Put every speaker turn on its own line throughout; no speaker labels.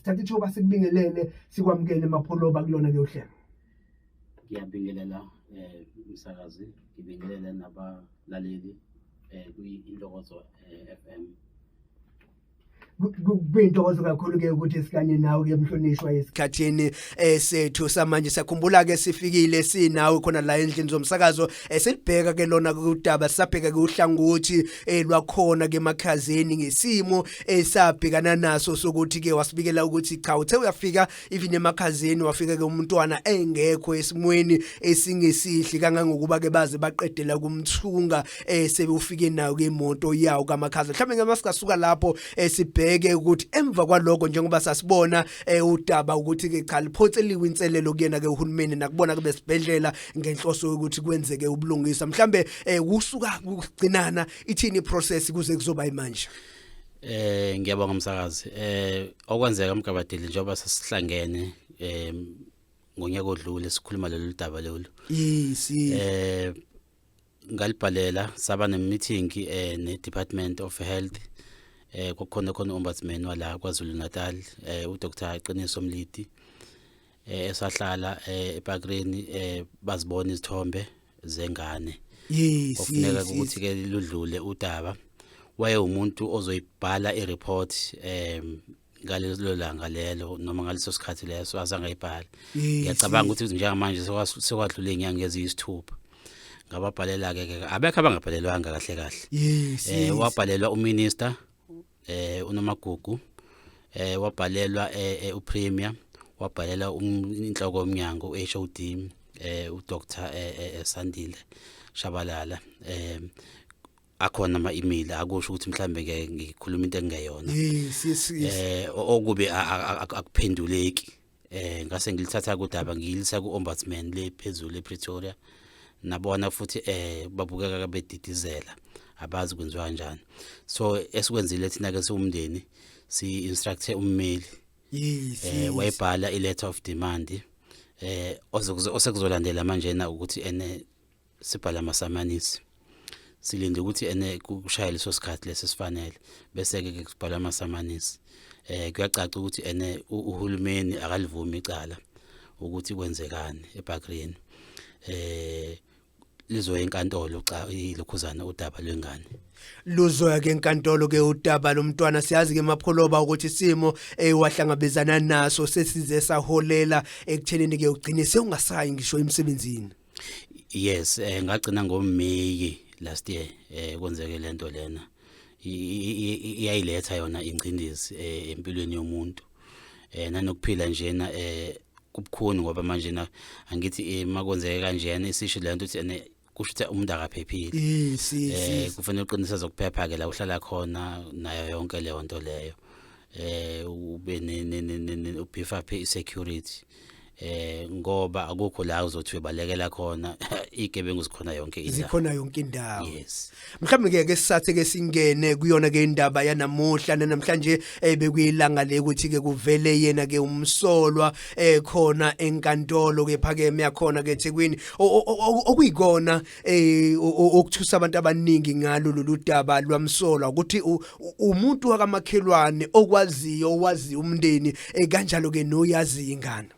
Sithatha ithuba sikubingelele, sikwamukele Mapholoba kulona ke uhlelo.
Ngiyabingelela umsakazi, ngibingelele nabalaleli kwi-Intokozo FM.
Kuyintokozo kakhulu ke ukuthi sikanye nawe ke mhlonishwa esikhathini sethu samanje. Sakhumbula ke sifikile sinawe khona la endlini zomsakazo, selibheka ke lona kudaba, sabheka ke uhlangothi lwakhona ke emakhazeni ngesimo esabhekana naso sokuthi ke wasibikela ukuthi cha, uthe uyafika even emakhazeni, wafika ke umntwana engekho esimweni esingesihle kangangokuba ke baze baqedela kumthunga, sebufike nayo ke imoto yawo kamakhaza. Mhlawumbe ngeke masikasuka lapho, sibheke ukuthi emva kwaloko, njengoba sasibona udaba ukuthi ke cha, liphonseliwe inselelo kuyena ke uhulumeni nakubona ke besibhedlela ngenhloso yokuthi kwenzeke ubulungisa, mhlambe kusuka kugcinana ithini process kuze kuzoba imanje?
Ngiyabonga umsakazi. Okwenzeka emgabadeli, njengoba sesihlangene ngonyaka odlule sikhuluma lolu daba lolu.
Yes.
Ngalibhalela, saba ne meeting ne Department of Health, kukhona khona ombudsman wala KwaZulu Natal, uDr Qiniso Mlidi, esahlala ePakreni, bazibona izithombe zengane. Kufuneka ukuthi ke ludlule udaba. Waye umuntu ozoyibhala ireport ngalelo langa lelo noma ngaleso sikhathi leso, azange ayibhale. Ngiyacabanga ukuthi njengamanje sekwadlula izinyanga eziyisithupha. Ngababhalela ke, abekho abangabhalelwanga kahle kahle. Wabhalelwa uminister uNomagugu, wabhalelwa uPremier, wabhalela inhloko yomnyango uHOD, uDr Sandile Shabalala. Akhona ama email, akusho ukuthi mhlambe ke ngikhuluma into engeyona.
yes yes.
Okube akuphenduleki. Ngase ngilithatha kudaba, ngiyilisa ku ombudsman le phezulu ePretoria, nabona futhi babukeka bedidizela, abazi kwenziwa kanjani. So esikwenzile thina ke siwumndeni, si instructe ummeli. Wayibhala i letter of demand, osekuzolandela manje na ukuthi ene sibhala amasamanisi. Silinde ukuthi ene kushaya leso sikhathi leso sifanele, bese ke kubhala amasamanisi. Kuyacaca ukuthi ene uhulumeni akalivumi icala ukuthi kwenzekani eBakreni. Lizoya enkantolo cha ilokhuzana udaba lwengane.
Luzoya ke enkantolo ke udaba lomntwana. Siyazi ke Mapholoba ukuthi isimo ewahlangabezana naso sesize saholela ekuthenini ke ugcine sewungasayi ngisho emsebenzini.
Yes, ngagcina ngoMay last year kwenzeke lento lena. Iyayiletha yona ingcindezi empilweni yomuntu, nanokuphila njena kubukhuni, ngoba manje na angithi makwenzeke kanjena isisho lento ukuthi ene kusho ukuthi umuntu akaphephile. Kufanele uqinise zokuphepha ke la uhlala khona nayo yonke leyo nto leyo, ube ne ubeef up i-security, ngoba akukho la uzothi ubalekela khona, igebengu zikhona yonke indawo.
Zikhona yonke indawo.
Yes.
Mhlawumbe ke sisathe ke singene kuyona ke indaba yanamuhla. Namhlanje bekuyilanga le ukuthi ke kuvele yena ke umsolwa khona enkantolo ke phakeme yakhona ke eThekwini. Okuyikona okuthusa abantu abaningi ngalo lolu daba lwamsolwa ukuthi umuntu wakamakhelwane okwaziyo, owazi umndeni, kanjalo ke noyazi ingane.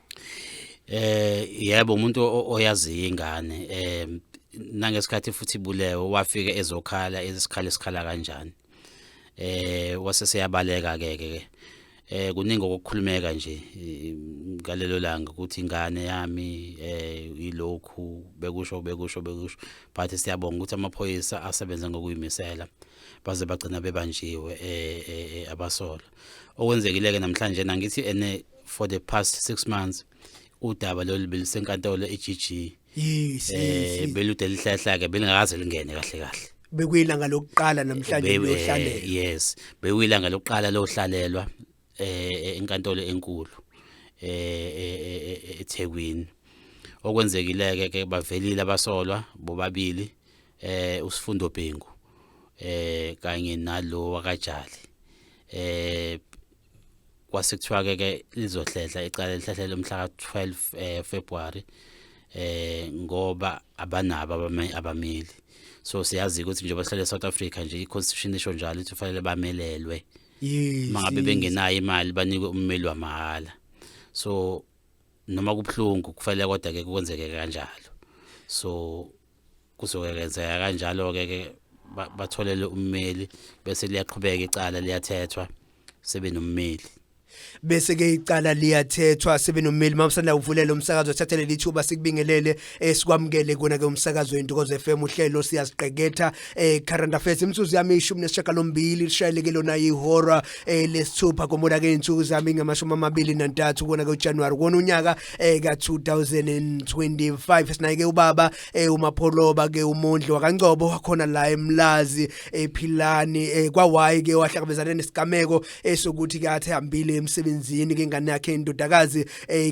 Yebo, umuntu oyaziyo ingane, nangesikhathi futhi ibulewe wafika ezokhala, isikhala esikhala kanjani, wase seyabaleka ke. Kuningi okukhulumeka nje ngalelo langa ukuthi ingane yami ilokhu bekusho bekusho bekusho, but siyabonga ukuthi amaphoyisa asebenza ngokuyimisela baze bagcina bebanjiwe abasolwa. Okwenzekile ke namhlanje, nangithi ene for the past 6 months udaba lolu belisenkantolo eGG. Belude lihlehla ke, belingakaze lingene kahle kahle.
Bekuyilanga lokuqala namhlanje liyohlalela.
Yes, bekuyilanga lokuqala lohlalelwa enkantolo enkulu eThekwini. Okwenzekile ke, bavelile abasolwa bobabili, uSifundo Bhengu kanye nalo wakaJali. Kwase kuthiwa ke lizohlehla icala, lihlehlela umhla ka12 February, ngoba abanabo abameli. So siyazi ukuthi njengoba sihlale eSouth Africa nje, iconstitution isho njalo ukuthi kufanele bamelelwe. Mangabe bengenayo imali banikwe ummeli wamahhala. So noma kubhlungu kufanele kodwa ke kwenzeke kanjalo. So kuzoke kwenzeka kanjalo ke ke batholele ummeli, bese liyaqhubeka icala, liyathethwa sebenommeli.
Bese ke icala liyathethwa sebenommeli. Mawusanda uvulela umsakazo, thathele lithuba sikubingelele, sikwamukele kona ke umsakazo weNtokozo FM, uhlelo Siyaziqeketha, current affairs. Imsuzu yami 18 lishayeleke lona ihora lesithupha komona ke insuku zami ngama-23 kona ke uJanuary kona unyaka ka 2025. Sinaye ke ubaba uMapholoba ke uMondli wakaNgcobo wakhona la eMlazi ePhilani kwawayi ke, wahlangabezana nesigameko esokuthi ke athi hambile emsebenzini ke ingane yakhe indodakazi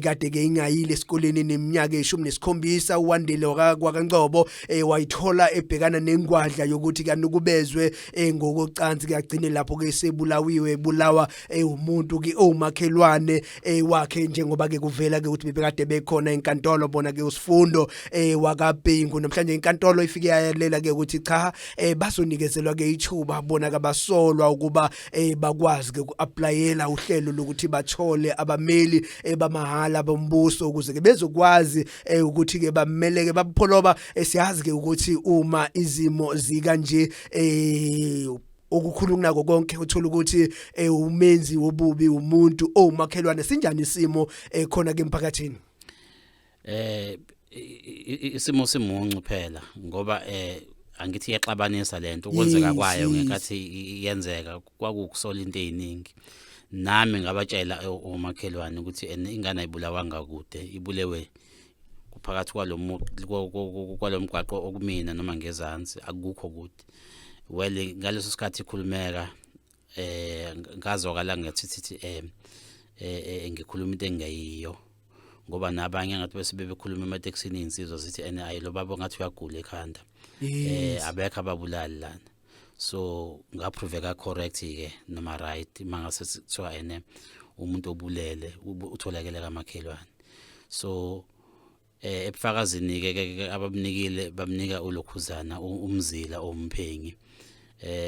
kade ke ingayile esikoleni neminyaka e-17, uWandile wakaNgcobo, wayithola ebhekana nengwadla yokuthi kanukubezwe ngokocansi, kuyagcine lapho ke sebulawiwe, ebulawa umuntu ke owumakhelwane wakhe, njengoba ke kuvela ke ukuthi bebekade bekhona enkantolo bona ke uSifundo wakaBhengu. Namhlanje inkantolo ifike yayalela ke ukuthi cha, bazonikezelwa ke ithuba bona kabasolwa ukuba bakwazi ke uku-applyela uhlelo lokuthi bathole abameli bamahala bombuso ukuze ke bezokwazi ukuthi ke bameleke. Bapholoba, siyazi ke ukuthi uma izimo zikanje, okukhulu kunako konke uthola ukuthi umenzi wobubi umuntu owumakhelwane. Sinjani isimo khona ke emphakathini?
Isimo simuncu phela, ngoba angithi iyaxabanisa lento ukwenzeka kwayo. Ngenkathi iyenzeka kwakukusola into eziningi. Nami ngabatshela omakhelwane ukuthi ene ingane ayibulawanga kude, ibulewe kuphakathi kwalomgwaqo okumina noma ngezansi, akukho kude. Well, ngaleso sikhathi ikhulumeka ngazwakala ngathi thithi ngikhuluma into engeyiyo, ngoba nabanye ngathi bese bebekhuluma ematekisini, insizwa zithi ene ayi, lo baba ngathi uyagula ekhanda, abekho ababulali lana. So ngaproveka correct ke noma right mangase kuthiwa ene umuntu obulele utholakele kamakhelwane. So ebufakazini ke abamnikile, bamnika ulokhuzana umzila omphenyi.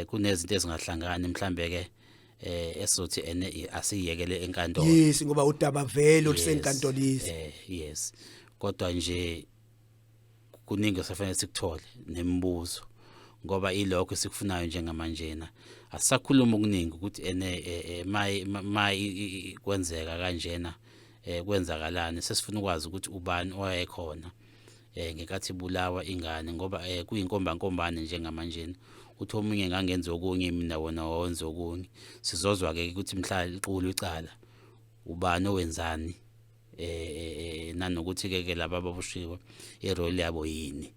Kunezinto ezingahlangani mhlambe ke esizothi ene asiyekele enkantolo.
Yes, ngoba udaba vele olusenkantolo, yes.
Yes, kodwa nje kuningi esifanele sikuthole nemibuzo, ngoba ilokho esikufunayo njengamanjena. Asisakhuluma okuningi ukuthi ene may may kwenzeka kanjena, kwenzakalani. Sesifuna ukwazi ukuthi ubani owayekhona ngenkathi ibulawa ingane, ngoba kuyinkomba nkombane njengamanjena, uthi omunye ngangenza okunye mina, wona wawenza okunye. Sizozwa ke ukuthi mhla liqulu icala ubani owenzani, nanokuthi ke laba ababoshiwe irole yabo yini.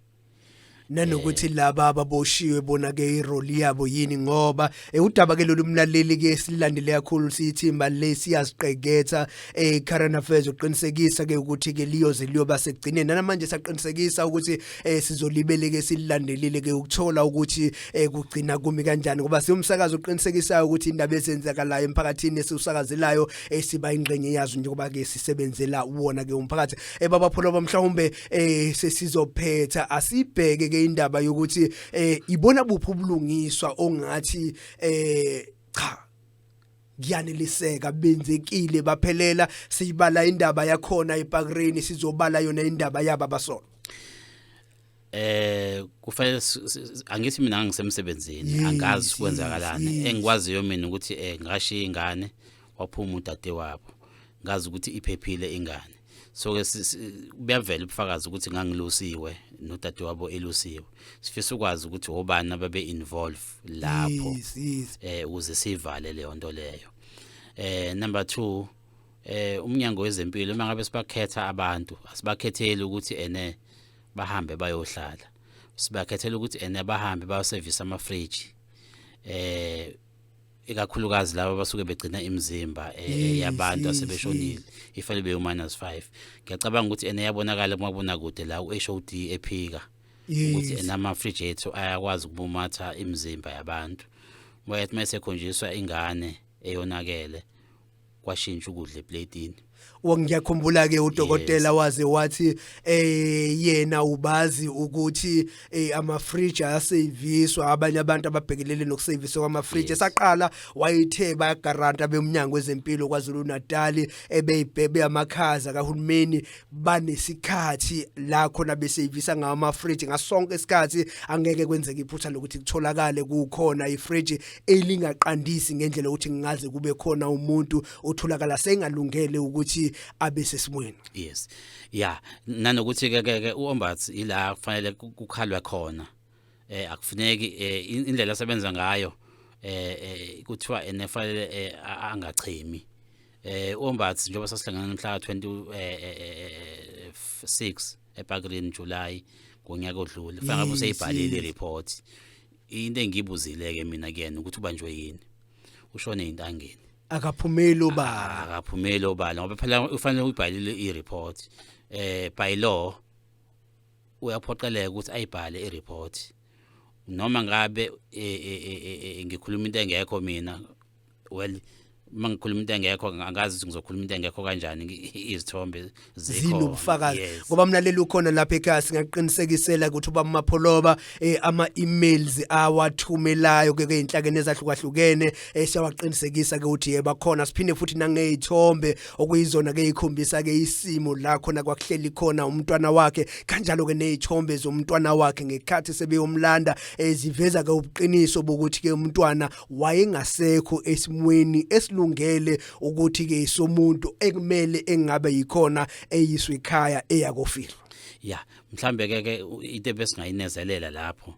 Nanokuthi laba ababoshiwe bona ke irole yabo yini, ngoba udaba ke lolu, mlaleli, ke silandele kakhulu siyithimba lesiyaziqeketha current affairs, uqinisekisa ke ukuthi ke liyoze liyoba sekugcineni. Namanje saqinisekisa ukuthi sizolibele ke silandelile ke ukuthola ukuthi kugcina kumi kanjani, ngoba siyumsakazo uqinisekisayo ukuthi indaba ezenzakalayo emphakathini esiusakazelayo esiba ingxenye yazo, njengoba ke sisebenzela wona ke umphakathi. Baba Pholoba, mhlawumbe sesizophetha, asibheke ke indaba yokuthi ibona buphi ubulungiswa ongathi cha, kuyaneliseka, benzekile baphelela. Siyibala indaba yakhona ePakreni, sizobala yona indaba yaba basolwa.
Kufanele angithi mina ngisemsebenzini, angazi kwenzakalani. Engikwaziyo mina ukuthi ngashiya ingane, waphuma udade wabo, ngazi ukuthi iphephile ingane. So ke kuyavela ubufakazi ukuthi ngangilusiwe nodade wabo elusiwe. Sifisa ukwazi ukuthi obani ababe involve lapho
yes yes
ukuze sivale leyo nto leyo. Number 2, umnyango wezempilo, uma ngabe sibakhetha abantu, asibakhetheli ukuthi ene bahambe bayohlala, sibakhethela ukuthi ene bahambe bayoservice ama fridge, ikakhulukazi laba abasuke begcina imizimba yabantu asebeshonile, ifanele be -5. Ngiyacabanga ukuthi ene yabonakala kumabona kude la uHOD ephika ukuthi enama fridge ethu ayakwazi ukumumatha imizimba yabantu. Wayethi mase khonjiswa ingane eyonakele. Kwashintsha ukudla eplatini.
Ngiyakhumbula ke udokotela waze wathi yena ubazi ukuthi ama fridge ayaseviswa, abanye abantu ababhekelele nokuseviswa kwama fridge. Esaqala wayithe bayagaranta beMnyango Wezempilo KwaZulu Natal, ebeyibhebe amakhaza kahulumeni, banesikhathi la khona besevisa ngawo ama fridge ngasonke isikhathi, angeke kwenzeke iphutha lokuthi kutholakale kukhona ifridge elingaqandisi ngendlela ukuthi kungaze kube khona umuntu otholakala sengalungele ukuthi abe sesimweni.
Yes, yeah, nanokuthi ke uOmbuds ila kufanele kukhalwe khona. Akufuneki indlela asebenza ngayo, kuthiwa enefanele angachemi. uOmbuds, njengoba sasihlangana namhla 26 eParkgreen, July ngonyaka odlule, fanele ngabe useyibhalile report. Into engibuzile ke mina kuyena ukuthi ubanjwe yini, ushone intangeni.
Akaphumeli obala.
Akaphumeli obala, ngoba phela ufanele uyibhalile i-report. By law uyaphoqeleka ukuthi ayibhale i-report, noma ngabe ngikhuluma into engekho mina. Well, mangikhuluma into engekho, angazi ukuthi ngizokhuluma into engekho kanjani, izithombe zikhona.
Zinobufakazi.
Yes.
Ngoba mlaleli ukhona lapha ekhaya, singaqinisekisela ukuthi uba Mapholoba ama emails awathumelayo ke keinhlakeni ezahlukahlukene, siyawaqinisekisa ke ukuthi yeba khona. Siphinde futhi nangezithombe okuyizona ke ikhombisa ke isimo la khona kwakuhleli khona umntwana wakhe, kanjalo ke nezithombe zomntwana wakhe ngekhathi sebeyomlanda, eziveza ke ubuqiniso bokuthi ke umntwana wayengasekho esimweni esilungele ukuthi ke isomuntu ekumele engabe yikhona eyiswe ekhaya eyakofihlwa.
Ya, mhlambe ke into ebesingayinezelela lapho,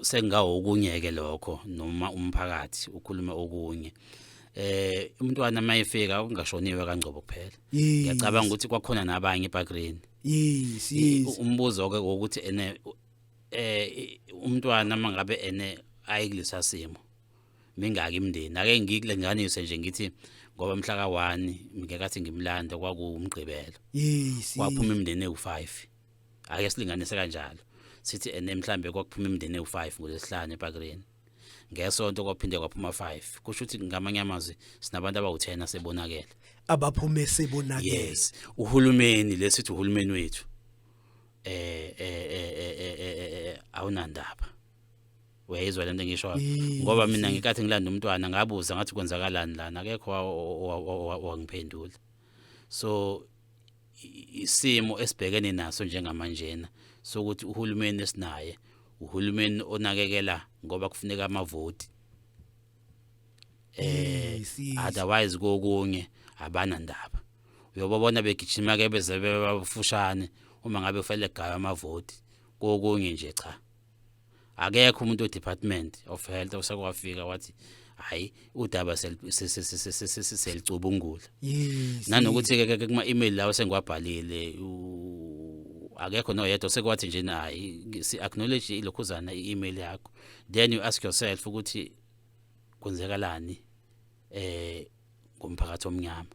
sengawo okunye ke lokho, noma umphakathi ukhuluma okunye, umntwana mayefika ungashoniwe kaNgcobo kuphela. Ngiyacabanga ukuthi kwakhona nabanye eParkgreen.
yes yes
Umbuzo ke ukuthi ene umntwana mangabe ene ayikulesa simo, mingaki imndeni? Ake ngikulinganise nje, ngithi ngoba mhla ka1 ngekathi ngimlanda kwakuwumgqibelo, kwaphuma imndeni ewu5. Ake silinganise kanjalo, sithi ene mhlambe kwakuphuma imndeni ewu5 ngolesihlanu eParkgreen, ngesonto kwaphinde kwaphuma 5. Kusho ukuthi ngamanye amazwi sinabantu abawu10 asebonakele.
Abaphume sebonakele.
Yes, uhulumeni lesithi uhulumeni wethu awunandaba. Uyayizwa lento engisho? Ngoba mina ngikathi ngilanda umntwana, ngabuza ngathi kwenzakalani lana, akekho wangiphendula. So isimo esibhekene naso njengamanjena sokuthi uhulumeni esinaye, uhulumeni onakekela ngoba kufuneka amavoti, otherwise kokunye abanandaba. Uyobabona begijima ke beze bebafushane uma ngabe kufanele kugawe amavoti. Kokunye nje cha, akekho umuntu we-Department of Health osekwafika wathi hayi, udaba selicubungula. Nanokuthi ke kuma email lawo sengiwabhalile, akekho noyedwa sekwathi nje hayi, si acknowledge ilokhuzana i-email yakho. Then you ask yourself ukuthi kwenzekalani ngomphakathi omnyama,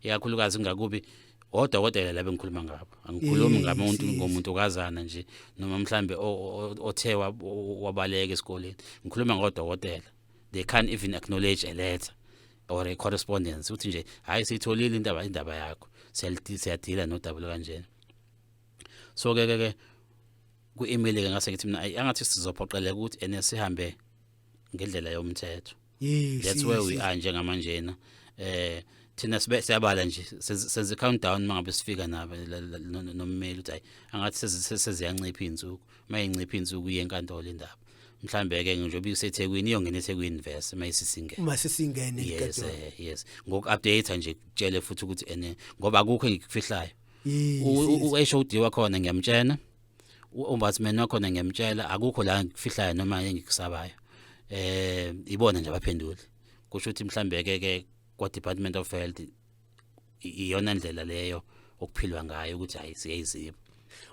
ikakhulukazi ngakubi odokotela laba engikhuluma ngabo. Angikhulumi ngamuntu ngomuntu okazana nje noma mhlambe othe wabaleka esikoleni. Ngikhuluma ngodokotela. They can't even acknowledge a letter or a correspondence uthi nje hayi, siyitholile indaba yakho, siyadila nodaba kanjena. So ke ku-email ke ngase ngithi mina, ayi, angathi sizophoqeleka ukuthi ene sihambe ngendlela yomthetho. That's where we are njengamanjena. Thina sibe siyabala nje, senze countdown mangabe sifika nabo nommeli uthi hayi, angathi seziyancipha izinsuku. Mayincipha insuku, iye enkantolo indaba. Mhlambe ke njengoba iseThekwini, iyongena eThekwini verse mayisisingene.
Uma sesingene
Yes.
enkantolo.
Yes, ngoku-update nje, kutshele futhi ukuthi ene ngoba akukho engikufihlayo. U-HOD wakhona ngiyamtshena, u-ombudsman wakhona ngiyamtshela, akukho la ngikufihlayo noma engikusabayo. Ibona nje abaphenduli. Kusho ukuthi mhlambe ke kwa Department of Health iyona ndlela leyo okuphilwa ngayo, ukuthi hayi, siyayiziba.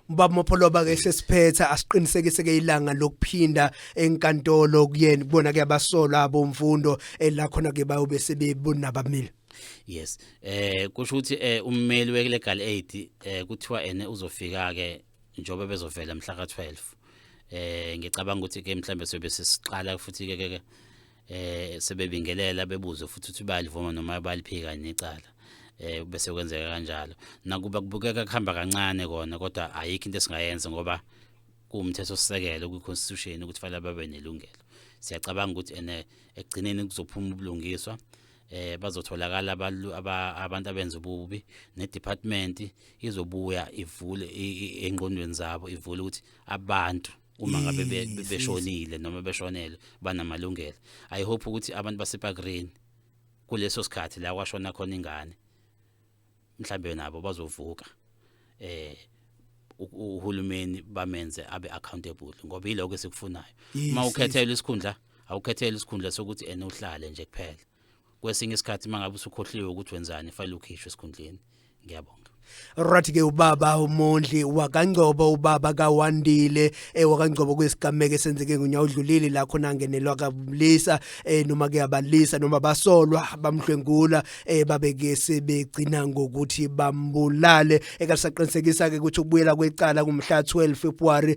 Baba Mapholoba, ke sesiphetha, asiqinisekise ke ilanga lokuphinda enkantolo kuyena kubona ke abasolwa abomfundo la khona ke bayobe sebebona abamile.
Yes, kusho ukuthi ummeli we legal aid kuthiwa ene uzofika ke njobe bezovela mhla ka12. Ngicabanga ukuthi ke mhlambe sobe sesiqala futhi ke Sebebingelela, bebuze futhi ukuthi bayalivuma noma bayaliphika necala, bese kwenzeka kanjalo. Nakuba kubukeka kuhamba kancane kona, kodwa ayikho into esingayenza ngoba kuwumthetho sisekelo kwi-constitution ukuthi fanele babe nelungelo. Siyacabanga ukuthi ene ekugcineni kuzophuma ubulungiswa, bazotholakala abantu abenza ububi, ne-department izobuya ivule engqondweni zabo, ivule ukuthi abantu uma ngabe beshonile noma beshonele banamalungelo. I hope ukuthi abantu baseParkgreen kuleso sikhathi la kwashona khona ingane mhlambe nabo bazovuka, uhulumeni bamenze abe accountable, ngoba yiloko esikufunayo. Uma ukhethelwe isikhundla, awukhethelwe isikhundla sokuthi ene uhlale nje kuphela. Kwesinye isikhathi mangabe usukhohliwe ukuthi wenzani, fanele ukhishwe esikhundleni. Ngiyabonga.
Right ke, ubaba uMondli wakaNgcobo, ubaba kaWandile wakaNgcobo, kwesigameke esenzeke ngonyaka odlulile la khona angenelwa kabulisa noma ke abalisa noma basolwa bamhlwengula, babeke sebegcina ngokuthi bambulale. Ekasaqinisekisa ke ukuthi ukubuyela kwecala kumhla 12 February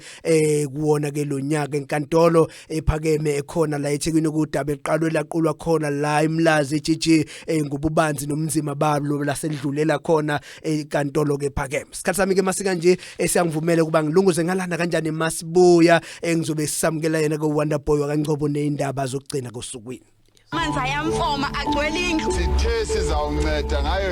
kuwona ke lo nyaka enkantolo ephakeme ekhona la eThekwini, kudaba eqalwe laqulwa khona la eMlazi GG, ngobubanzi nomzima balo lasedlulela khona enkantolo ke phakeme. Isikhathi sami ke masika nje esiyangivumela ukuba ngilunguze ngalana kanjani. Masibuya engizobe sisamukela yena ko Wonder Boy wakaNgcobo nezindaba zokugcina kosukwini.
Amanzi ayamfoma, agcwele indlu.
Sithe sizawunceda ngayo.